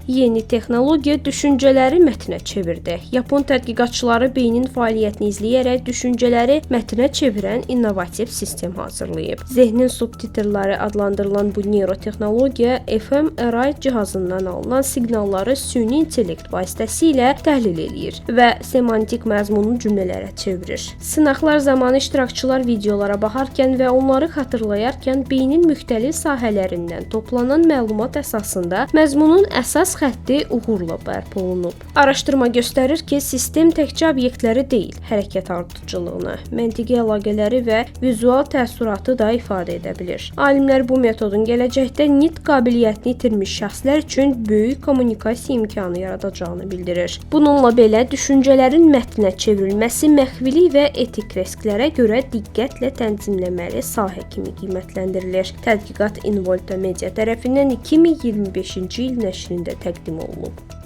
Yeni texnologiya düşüncələri mətnə çevirdi. Yapon tədqiqatçıları beynin fəaliyyətini izləyərək düşüncələri mətnə çevirən innovativ sistem hazırlayıb. Zehnin subtitrləri adlandırılan bu neyrotexnologiya fMRI cihazından alınan siqnalları süni intellekt vasitəsilə təhlil eləyir və semantik məzmunu cümlələrə çevirir. Sınaqlar zamanı iştirakçılar videolara baxarkən və onları xatırlayarkən beynin müxtəlif sahələrindən toplanan məlumat əsasında məzmunun əsas xətti uğurla bərpa olunub. Araşdırma göstərir ki, sistem təkcə obyektləri deyil, hərəkət ardıcıllığını, məntiqi əlaqələri və vizual təəssüratı da ifadə edə bilir. Alimlər bu metodun gələcəkdə nitq qabiliyyətini itirmiş şəxslər üçün böyük kommunikasiya imkanı yaradacağını bildirir. Bununla belə düşüncələrin mətnə çevrilməsi məxfilik və etik risklərə görə diqqətlə tənzimləməli sahə kimi qiymətləndirilir. Tədqiqat Involta Media tərəfindən 2025-ci il nəşrində təqdim olunub.